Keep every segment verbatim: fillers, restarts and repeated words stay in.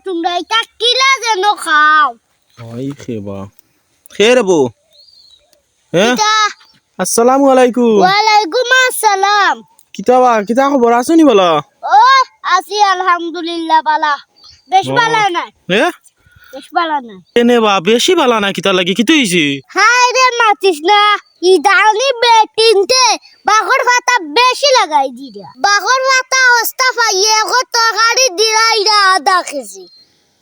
তুমরা ইতা কিলা যেন খাও? ওই খেবা। খে রে বউ? হ্যাঁ? কিতা? আসসালামু আলাইকুম। ওয়ালাইকুম আসসালাম। কিতা বা, কিতা খবর, আছো নি বালা? ও, আছি আলহামদুলিল্লাহ বালা। বেশ ও। বালা না। হ্যাঁ? বেশ বালা না। কেনে বা, বেশি বালা না কিতা লাগি? কিতা অইছে? হায় রে, মাতিস না। ইদানি বেটিন্তে বাখর ফাতা বেশি লাগাই দিরা। বাখর ফাতা হস্তা পাইয়ে এখন তরকারি দিরাইরা আধা কেজি।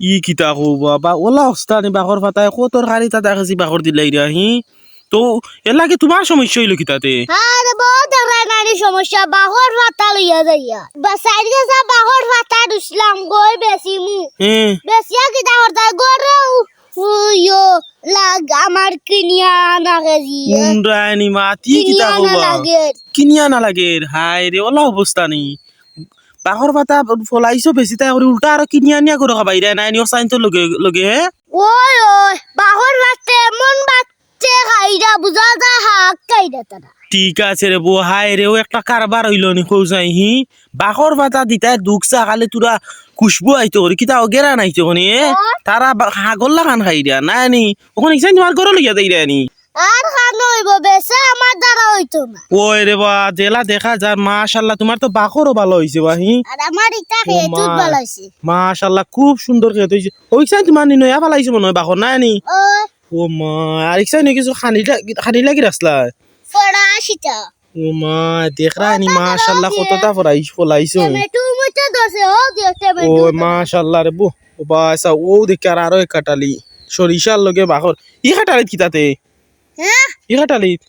ই কিতা কও বা, বা ওলা হস্তা নি বাখর ফাতায়, কত তরকারি তা দেখেছি বাখর দিলাইরা, হি? তো এর লাগি তুমার সমস্যা অইলো কিতাতে? আরে বউ, দেখরায় নানি সমস্যা, বাখর ফাতা লইয়া যাইয়া। বা সাইড গেছা বাখর ফাতা দুসলাম গই বেশি মু। হ্যাঁ। বেশিয়া কিতা করতায়? গরু উইও লাগ আমার কিনিয়া না কেজি। উন্ডায়নি মাতি কিতা কিনিয়া না কও বা? লাগের। কিনিয়া না লাগের। হায় রে, ওলা অবস্থা নি। বাখর ফাতা ফলাইছো বেশি তাই করি উল্টা আরো কিনিয়া নিয়া গরু খাবাইরায় নায় নি, অসাইন তো লগে, লগে, হ্যাঁ? ওই, ওই, বাখর ফাতা এমন বাচ্চে খাইরা, বুঝা যায় হাক খাইরা তারা। ঠিক আছে রে বউ, হায় রে, ও একটা কারবার অইলো নি, কও চাই হি। বাখর ফাতা দিতায় দুখ চা খালি তুরা খুশবু আইতো করি, কিতা অগেরা নাইতো করি, এ? হ্যাঁ। তারা বা-, হাগর লাখান খাইরা, নায় নি? অখন ইকসাইন তুমার গরু লইয়া যাইরায় নি। আর খানো অইবো, বেশি আমার দ্বারা অইতো না। ওই রে বা, যেলা দেখা যায়, মাশাআল্লাহ, তুমার তো বাখরও বালা অইছে বা, হি? আর আমার ইটা ও খেয়ে দুধ মা। বালা অইছে। মাশাআল্লাহ, খুব সুন্দর খেত অইছে। ওইকসাইন তুমার নি নয়া ফালাইছো মনে অয় বাখর, নায় নি? ও। ও মা, আর ইকসাইন কিছু খানি লা-, খানি লাগি রাখছলা? ফড়া আশিটা। ও মা, দেখরায় নি, ও, মাশাআল্লাহ, তারা কততা ফড়াই-, ফলাইছো। টমেটো মুটো দছে, ও দিও, টমেটো। ও মাশাআল্লাহ রে বউ। ও বা, আচ্ছা, ও দেখি আর আরো এক কাটালি। সরিষার লগে বাখর। ই কাটালিত কিতাতে? হ্যাঁ? ই কাটালিত?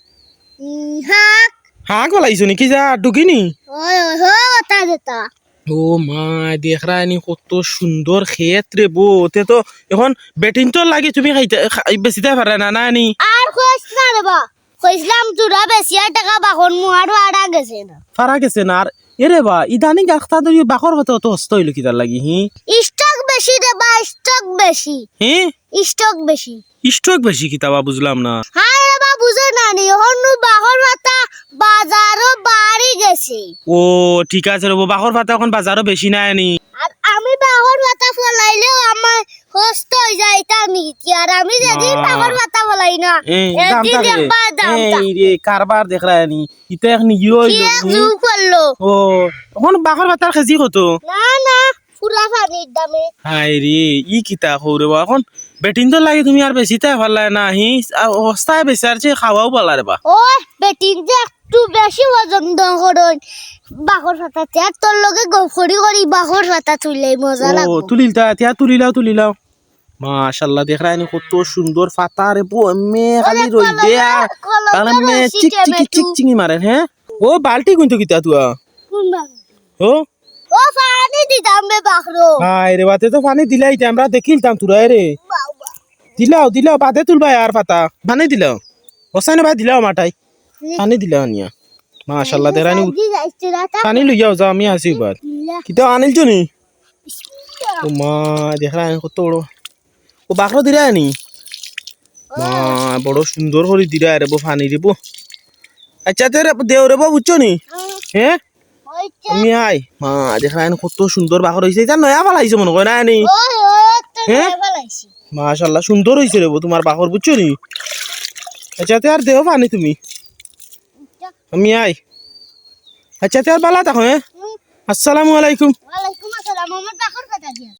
উম, হাক। হাক ফলাইছো নি? কি যা, ডুগি নি? ওই, ওই, হো, ওটা যেটা। ও মা, দেখরায় নি কত সুন্দর খেত রে বউ। তে তো অখন বেটিন্তর লাগি তুমি খাইতে, খা-, বেচিতায় পাররায় না, নায় নি? আর কইস না রে বা। কইছলাম তুরা বেশি আর টেকা বাখর মু আর ফারা গেছে না। ফারা গেছে না। আর এরে বা, ইদানিং আখতা ধরি বাখর ফাতা অত হস্তা অইলো কিতার লাগি, হি? স্টক বেশি রে বা, স্টক বেশি। হি? স্টক বেশি। স্টক বেশি কিতা বা বুঝলাম না। হায় রে বা, বুঝো না নি, অখন নু বাখর ফাতা বাজারো বাড়ি গেছে। ও, ঠিক আছে রে বউ, বাখর ফাতা অখন বাজারো বেশি নায় নি। আর আমি বাখর ফাতা ফলাইলেও আমার হস্ত অই যায়, ইটা নীতি। আর আমি যেদিন মা। বাখর ফাতা ফলাই না, এই, দাম একদিন থাকে। একবার দাম এই থাকে। রে, কারবার দেখরায় নি। ইটা এক নিগিরো অইলো, কি এক হুম? যুগ করলো। ও, অখন বাখর ফাতার কেজি কত? না, না, পুরা পানির দামে। হায় রে, ই কিতা কও রে বা, অখন বেটিন্তর লাগি তুমি আর বেচিতায় পারলায় না, হি? আ, হস্তায় বেচার চেয়ে খাওয়াও বালা রে বা। ওই, বেটিন্তে একটু বেশি পছন্দ করইন বাখর ফাতা। তে আর তোর লগে গপ করি করি বাখর ফাতা তুললে মজা ও, লাগবো। তুলিলতা, তে আর তুলিলাও, তুলিলাও। মাশাআল্লাহ, দেখরায় নি কত সুন্দর ফাতা রে বউ, এমনে ওরে খালি রইদে কলমে, আর কলমে তাহলে মে রশি চিক চিক টেমেটু। চিক চিকি মারের, হ্যাঁ? ও বালতি কুনতো কিতা তুয়া? কোন বালতি? ও? ও পানি দিতাম বে বাখরো। হায় রে বা, তে তো পানি দিলাইতে, আমরা দেখিলতাম তুরারে। বাবা। দিলাও, দিলাও, বাদে তুলবায় আর ফাতা। পানি দিলাও। হোসেন ভাই দিলাও মাটাই। নে। পানি দিলাও নিয়া। মাশাআল্লাহ, দেখরায় নি। সাজি যাইছে রাতা। পানি লইয়াও যাও, আমি আছি এবার। বিসমিল্লাহ। কিতা আনিলছো নি? বিসমিল্লাহ। ও মা, দেখরায় নি কত বড়। ও বাখরো দিরায় নি? ও। মা, বড় সুন্দর করি দিরায় রে বউ, পানি রে বউ। আচ্ছা, তে রে, দেও রে বউ, বুঝছো নি? হুম। হ্যাঁ? অইছে। আমি আই। মা, দেখরায় নি কত সুন্দর বাখর অইছে। ইটা নয়া ফালাইছো মনে কয়, নায় নি? ওই, ওই, একটা হ্যাঁ? নয়া ফালাইছি। মাশাআল্লাহ, সুন্দর অইছে রে বউ, তুমার বাখর, বুঝছো নি? আচ্ছা, তে আর দেও পানি তুমি। আচ্ছা। আমি আই। আচ্ছা, তে আর বালা থাকো, হ্যাঁ? হুম। আসসালামু আলাইকুম। ওয়ালাইকুম আসসালাম। আমার বাখর কথা দিয়া।